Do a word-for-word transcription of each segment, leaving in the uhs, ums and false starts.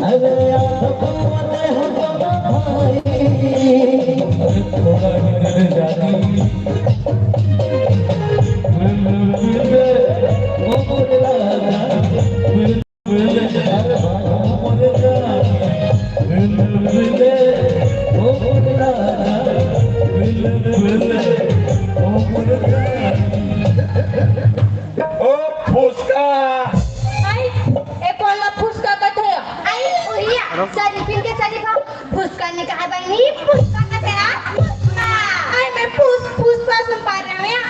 ओ फुसका। आई, ए कोन ला फुसका कथे? आई, उहिया, शरीफिन के शरीफा, फुसका ने कहा बहिनी, फुसका कथे ना, फुसका। आई, मैं फुस, फुसका सुन पा रहे हैं।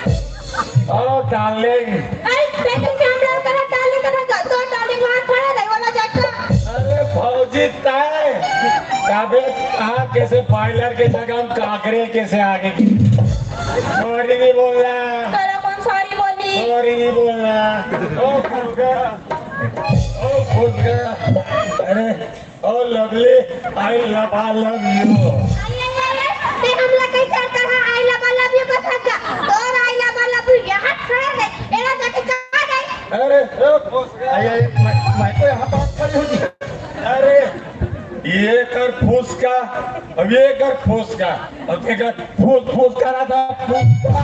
ओ डार्लिंग। आई, मैं तो कैमरा करा डार्लिंग करा, तो डार्लिंग वहाँ खड़ा रही वाला जगह। अरे भौजी ताय, काबे कहा कैसे बॉयलर के जगह हम काकरे कैसे आगे की? सॉरी नहीं बोलना। तेरा कौन सॉरी बोली? सॉरी नहीं बोलना। ओ फुसका, ओ फुसका। अरे, oh lovely, I love, I love you। आई, आई, आई, आई, ते हमला कई करता है, I love, I love you का सच्चा। तोर I love, I love you यहाँ खड़ा है, एड़ा जाके कहाँ गई? अरे, ओ फुसका। आई, आई, मैं, मैं तो यहाँ पास खड़ी हूँ जी। अरे, ये कर फुसका, अब ये कर फुसका, अब ये कर फुस, फुस करा था, फुसका।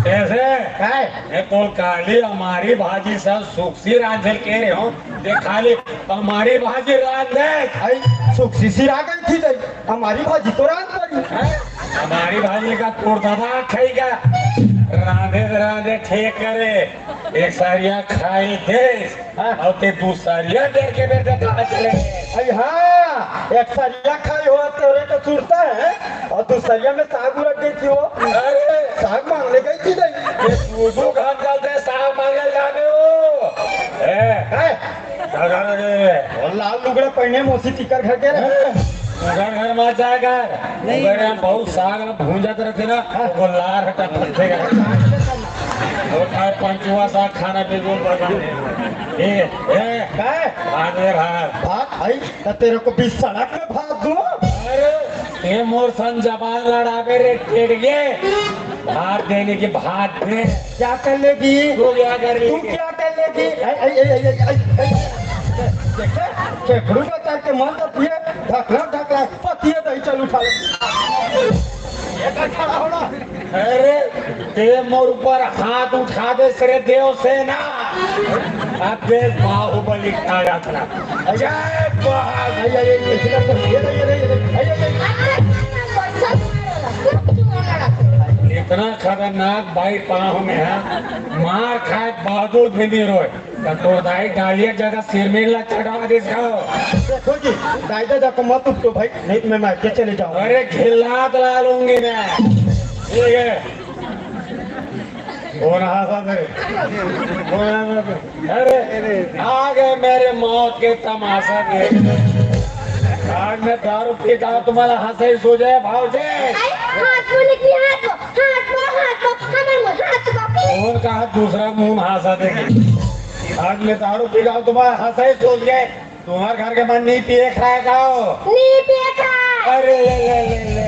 कैसे? काय? ये तो खाली हमारी भाजी सब सुक्सी रांधे के रहे हो, ये खाली हमारी भाजी रांधे। आई, सुक्सी सिरा गई थी, तो हमारी भाजी तो रांध पड़ी। हैं? हमारी भाजी का तोड़ दादा खाई का? रांधे रांधे ठेक करे, एक सारिया खाई देश। हाँ। अउ ते दूसरिया देख के बेटा कहाँ चले? अरे हाँ, एक सरिया खाई हो तोरे तो सुरता है, अउ दूसरिया में साग उलट गई थी वो। अरे! साग मांगने गई थी नहीं। ये तू दो घाट डालते हैं, साग मांगने जाने हो। ए, है? क्या कर रहे हैं? वो लाल लुगड़ा पहने मौसी तिकर घर के रहे। हैं? उधर घर में जाएगा। नहीं। उधर हम बहुत साग में भूंजत रहते ना, वो लार हटा पड़ते हैं। वो खाए पंचुआ साग खाना बिल्कुल पसंद है। ए, ए, काय? भात रे भात। भात खाई, तो तेरे को बीच सड़क में भात दूं? अरे, ये मोर सन जबान लड़ावे रे टेढ़िए। भात देने की भात दे। क्या कर लेगी? तू क्या कर लेगी? तू क्या कर लेगी? ऐ, ऐ, ऐ, ऐ, ऐ, ऐ, ऐ। देखे? केकड़ू बता के मन तो पिए, ढकला, ढकला, पतिए दही चल उठा ले। ये तो खड़ा होना। अरे, ते मोर ऊपर हाथ उठा दे सरे देव सेना। अब देख बाहुबली खड़ा था। जय बाहुबली। अरे, अरे, अरे, अरे, अरे, अरे, अरे, अरे। इतना खतरनाक भाई पाँव में है, मार खाए बावजूद भी नहीं रोए। तो तोर दाई डालिया जगह सिर में ला चढ़ा दे इसका। देखो जी, दाई दादा को मत उठो भाई, नहीं तो मैं मार के चले जाऊंगा। अरे खिल्लात ला लूंगी मैं। ये, ये। कौन हंसा दे? कौन हंसा दे? अरे, आ गए मेरे मौत के तमाशा देखने। आज मैं दारू पी के तुम्हारा हंसा ही सो जाए, भाव से। आई, हाथ बोले कि हाथ को, हाथ को, हाथ को, हमारे मुंह, हाथ को। कौन कहा दूसरा मुंह हंसा देगी? आज मैं दारू पी के तुम्हारा हंसा ही सो जाए। तुम्हार घर के मन नहीं पिए खाए का हो? नहीं पिए खाए। अरे ले, ले, ले।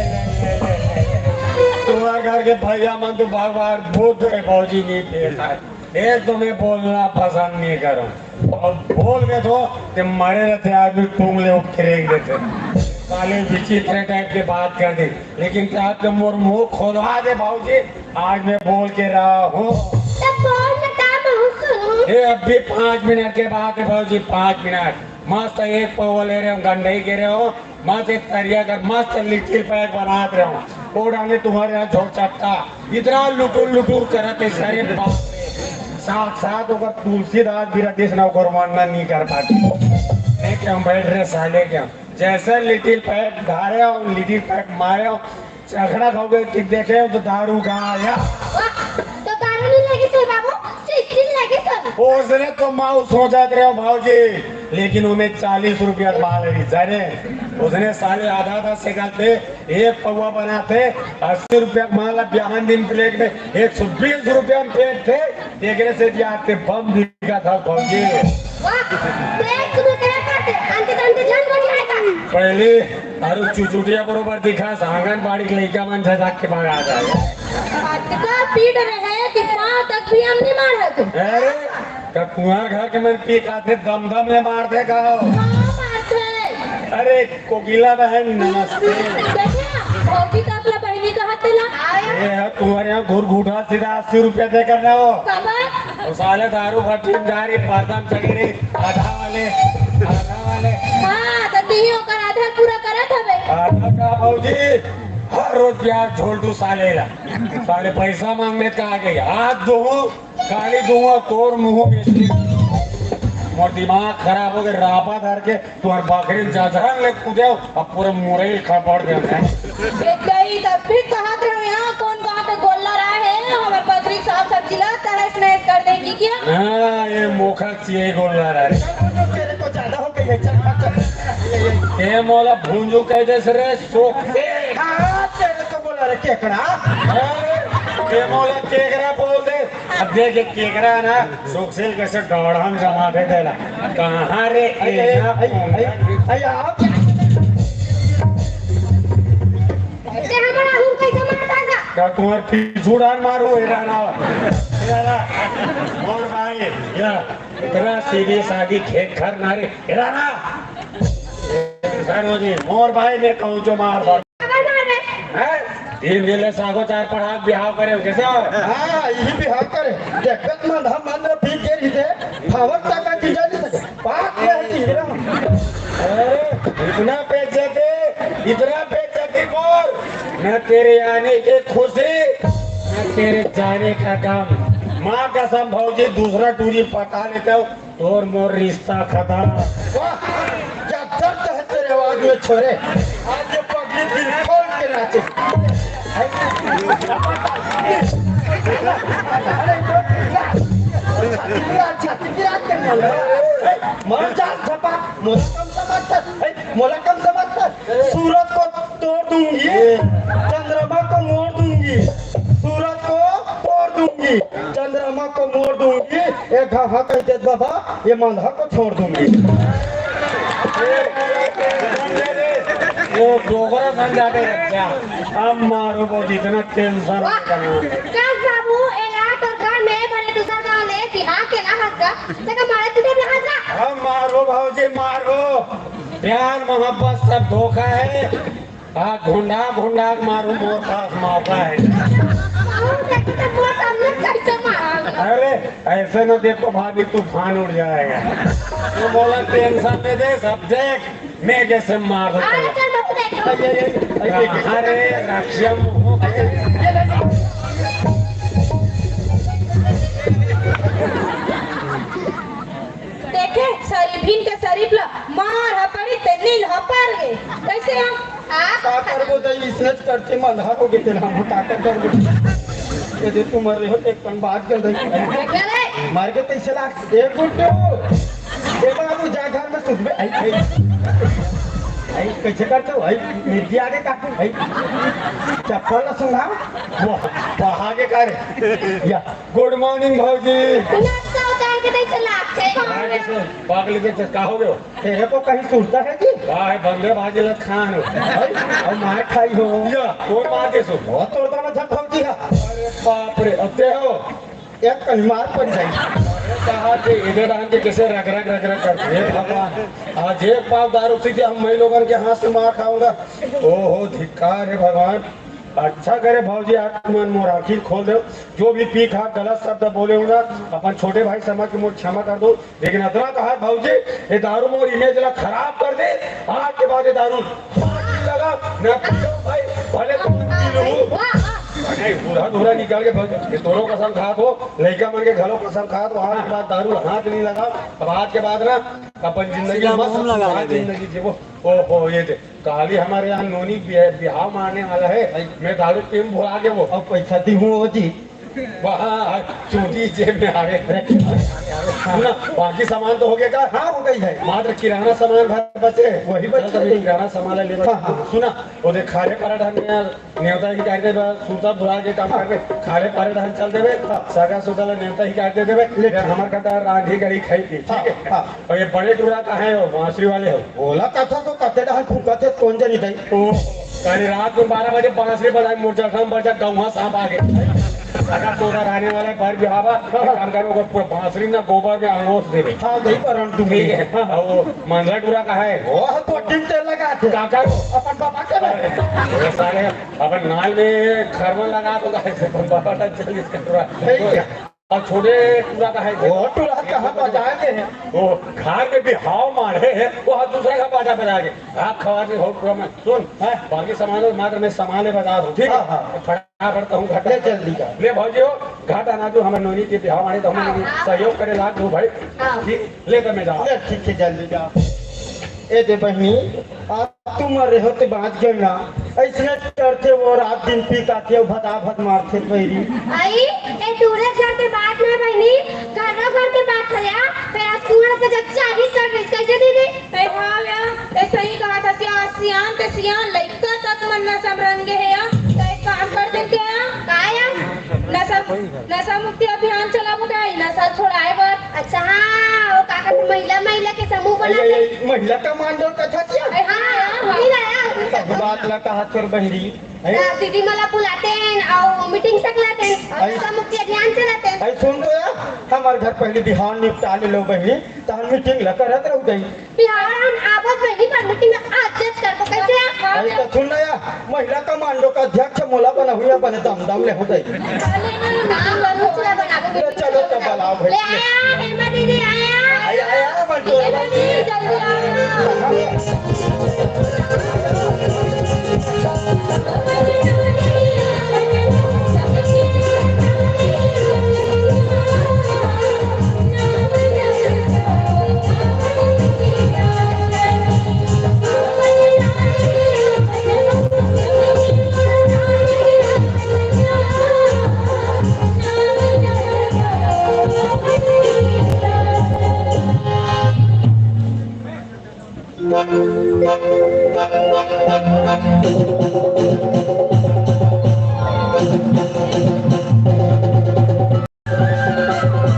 तुम्हार घर के भैया मन तो भगवान बुद्ध है, भौजी नहीं पिए खाए। ये तुम्हें बोलना पसंद नहीं करो। और बोल के तो ते मरे रहते आदमी टूंग ले उठ के रेंग देते। साले विचित्र टाइप के बात कर दी। लेकिन क्या तुम मोर मुंह खोलवा दे भौजी? आज मैं बोल के रहा हूँ। तो बोल ना, का मैं सुनूं? ए, अभी पाँच मिनट के बात है भौजी, पाँच मिनट। मस्त एक पौवा ले रहे हो, गंडई के रहे हो, मस्त एक तरिया कर, मस्त लिटिल पैक बनात रहे हो। वो डाले तुम्हारे यहाँ झोर चट्टा, इतना लुटुर लुटुर करत है, सारे बाप रे। साथ साथ ओकर तुलसीदास भी रहते, इसने ओकर वर्णन नहीं कर पाते। नहीं क्या हम बैठ रहे साले क्या? जैसे लिटिल पैक धारे हो, लिटिल पैक मारे हो, चखड़ा खाओगे कि देखे हो तो दारू कहाँ आया? वाह, तो दारू नहीं लगी सर बाबू, चिट्ठी लगी सर। उसने तो माउस सोचत रहे हो भौजी, लेकिन उन्हें चालीस रुपया माल है, जाने? उसने साले आधा आधा से करते, एक पौवा बनाते, अस्सी रुपया माल, अब बिहान दिन प्लेट में एक सौ बीस रुपया में पेट थे, एकरे से भी आपके बम बिका था भौजी। वाह, प्लेट तुम्हें तेरे पास है, अंते अंते जान बच आएगा। पहले अरे चुचुटिया बरोबर दिखा, आंगनबाड़ी के लइका मन झटक के बाहर आ जाए। अतका पीट रहे हैं कि पाँव तक भी हम नहीं मार है तू। अरे, का तुम्हार घर के मन पी खाते दम दम में मार दे का? हाँ, मारते। अरे कोकिला बहन, नमस्ते। देखा, भौजी का अपना बहनी कहा तेला। ये है तुम्हारे यहाँ घुरघुटा सीधा अस्सी रुपया दे करना हो। बाबा। वो साले दारू भट्टी में जा रही, पाता में चढ़ी रही, आधा वाले, आधा वाले। हाँ, तो तीही ओकर आधा पूरा करत हवे। आधा का भौजी, हर रोज प्याज झोल दू साले ला। साले पैसा मांगने का आ गई। आज दो काली दूंगा तोर मुंह में से। मोर दिमाग खराब हो गए, रापा धर के तुम्हारे बकरी में जजरन ले कूदे, अब पूरे मुरई खपड़ दे। एक गई तब भी कहत रहे, यहाँ कौन कहाँ पे गोल्ला रहा है, हमारे पत्री साफ सब्जी ला तहस नहस कर देगी क्या? हाँ, ये मोखा चाहिए गोल्ला रहा है। तेरे को ज्यादा हो गई है, चल, चल, चल। ये, ये। ये मोला भूंजू कह दे रे, सोख से। हाँ, तेरे को बोला रे, केकड़ा। अरे, ये मोला केकड़ा बोल दे। अब देख, ये केकरा ना, सुखशील कैसे डोढ़ा में जमा के देला। कहाँ रे, अरे, एना अरे, अरे, अरे, आप। ते हमारा हुर कैसे मारता था? का तुम्हार पीछू डाल मारू, एरा ना। एरा, मोर भाई, या, इतना सीधी सादी खेत खर ना रे, एरा ना। इंसान हो जी, मोर भाई, मैं कहूँ जो मार, हैं? तीन दिन ले सागो चार पढ़ा बिहाव करे हो, कैसे हो? हाँ, यही बिहाव करे। देखत मन हम मन में पीक गे रहिते, भावत तक का चीजा नहीं सके। बात यह है कि हीरा। अरे, इतना बेइज्जती, इतना बेइज्जती बोल। न तेरे आने की खुशी, न तेरे जाने का गम। माँ कसम भौजी, दूसरा टूरी पटा लेते हो। तोर मोर रिश्ता खतम। वाह, क्या दर्द है तेरे आवाज में छोरे। आज ये पगली दिल खोल के नाचे। मर जा झपा, मोर कम समझ, मोला कम समझ। सूरज को तोड़ दूंगी, चंद्रमा को मोड़ दूंगी। सूरज को तोड़ दूंगी, चंद्रमा को मोड़ दूंगी। ये घाघा कह दे बाबा, ये मंधा को छोड़ दूंगी। वो डोगरा समझाते रहे क्या? अब मारो वो जितना टेंशन वाह! का बाबू, एला तोर घर में बने दूसर गांव ले बिहाव के ला हस गा, तेका मारे तुझे बिहाव ला। अब मारो भौजी, मारो। प्यार मोहब्बत सब धोखा है। हाँ, घुंडा घुंडा मारू, मोर पास मौका है। मारू देखी तो मोर सामने कैसे मारा? अरे, ऐसे न देखो भाभी, तूफान उड़ जाएगा। तो बोला टेंशन दे दे, सब देख, मैं जैसे मार देता अरे हूँ। चल, बस देख। अरे, अरे, अरे, अरे, अरे, अरे, देखे, शरीफिन के शरीफ ला मार ह पड़ी ते नींद ह पार गे। कैसे हम? हाँ? का करबो दई, इसने करते मंधा हो गए तेला, हम का करबो? ये दे तू मर रहे हो, एक कन बात कर दई। देख ले रे। मार के तैसे लाग। ए गुड्डू, ए बाबू, जा घर में सुतबे। आई, आई। आई, कैसे करते हो? आई, मिर्गी आगे काटू। आई, चप्पल ना सुंघा। वाह, वाह, आगे का रे? या। गुड मॉर्निंग भौजी। नक्शा उतार के देख चला, चल। पागल के चल, का हो गयो? तेरे को कहीं सुनता है जी? का है, बंदे भाजी लत खान हो। भाई, और मार खाई हो। या, कौन मार के सो? बहुत तोड़ता मैं झक भौजी है। अरे बाप रे, अब ते हो? एक कहीं मार पड़ जाए। अरे कहा थे, इधर आके कैसे रग रग रग रग करते हैं भगवान। आज एक पाव दारू पी के हम मई लोगन के हाथ से मार खाऊंगा। ओहो, धिक्कार है भगवान। अच्छा करे भौजी, आज तुमन मोर आँखी खोल दो। जो भी पी खा गलत शब्द बोले हूँ ना, अपन छोटे भाई समझ के मोर क्षमा कर दो। लेकिन अतना कहा भौजी, ये दारू मोर इमेज ला खराब कर दे। आज के बाद ये दारू लगा, मैं पीऊँ भाई, भले तुम पी लो। नहीं, बूढ़ा धूरा निकाल के भौजी, ये तोरो कसम खात हो, लइका मन के घलो कसम खात हो, आज के बाद दारू हाथ नहीं लगा। अब आज के बाद ना अपन जिंदगी सीधा मस्त मुंह लगा आज ले। जिंदगी जीवो। ओहो, ये दे। काली हमारे यहाँ नोनी बिया-, बिहाव मारने वाला है। भाई। मैं दारू पीऊँ भुला के वो। अब पैसा दी हूँ वो जी। वहाँ चोरी जेब में आ गए। अरे, सुना, बाकी सामान तो हो गया का? हाँ, हो गई है। मात्र किराना सामान भर बचे है। वही बचे चल, तभी है। किराना सामान ले ले। हाँ, हाँ। सुना, वो देख, खारे पराठा में यार, नेवता ही काट दे, बस, सूता भुला के काम कर दे। खारे पराठा चल देवे, हाँ। सगा सुता ले नेवता ही काट दे देवे। ले। फिर हमार कहता है, रांधी गरी खाई थी, ठीक है? हाँ, हाँ। और ये बड़े टूरा का है, वो बांसुरी वाले हो। ओला कथा तो कते डहर फूका थे, कौन जनी दई? ओ, काली रात में बारह बजे बांसुरी बजाई, मुर्जा खाम बजा, गौवा सांप आ गए। अगर तोरा रहने वाला है बर बिहावा, एक काम करो, ओकर पूरा बांसुरी ना गोबर में अंगोस देबे। हाँ, वही पर हम ठीक है। और वो मंझला टूरा का है? वो तो टिन तेल लगा थे। का, का? अपन बाबा के रहे। ये सारे अपन नाल में खरवन लगा तो का है, अपन बाबा का चल इसका टूरा। ठीक है। और छोटे टूरा का है? वो टूरा कहाँ बजाए के है? वो घर में बिहाव मारे है, वो हाथ दूसरा का बाजा बजा के। आप खवा के हो टूरा में। सुन, हाँ। बाकी सामान और मात्र में सामान ले बता दो, ठीक है? हाँ, हाँ। फटाफट कहूँ घाटा। ले जल्दी जा। ले भौजी हो, घाटा ना जो हमर नोनी के बिहाव मारे तो हमर नोनी हाँ, हाँ। सहयोग करे लाग दू भाई। हाँ। ठीक, ले तो मैं जाओ। ले ठीक है, जल्दी जा। ए दे बहिनी, आ तू मरे हो ते बाँच गए ना। ऐसने करते वो रात दिन पी का के भदा भद मारते पैरी। आई, ए टूरा घर के बात ना बहिनी, घरो घर के बात है या। फिर आज टूरा के जब चाही कर रही, कैसे दीदी? ए हाँ या, ए सही कहा था, सियान, सियान ते सियान लइका तक मन नशा में रंगे है या। तो एक काम कर देते हैं। का या? नशा, नशा मुक्ति अभियान चला बुढ़ाई, नशा छोड़ाए बर। अच्छा, हाँ, वो का कहते, महिला, महिला के समूह अरे, बनाते। अरे, महिला कमांडो कथा क्या? अरे, हाँ, हाँ, हाँ। नहीं आया। तब बात ला कहा कर बहिरी। हैं? आ, दीदी मला बुलाते हैं और मीटिंग तक लाते हैं और अरे। नशा मुक्ति अभियान चलाते हैं। अरे, सुन तो यार, हमारे घर पहले बिहान निपटा ले लो बहिनी, तहन मीटिंग ला करत रहू गई। बिहार हम आवत रही पर मीटिंग में आज जज करबो कैसे? अरे तो सुन ना यार, महिला कमांडो का अध्यक्ष मोला बना हुआ बने दम दम ले हो गई। अरे नहीं, मीटिंग में दूसरा बनाबो। ले चलो तो बुलाओ भाई। ले आया, हेमा दीदी आया। आया, आया, मंटू। हेमा दीदी जल्दी आओ।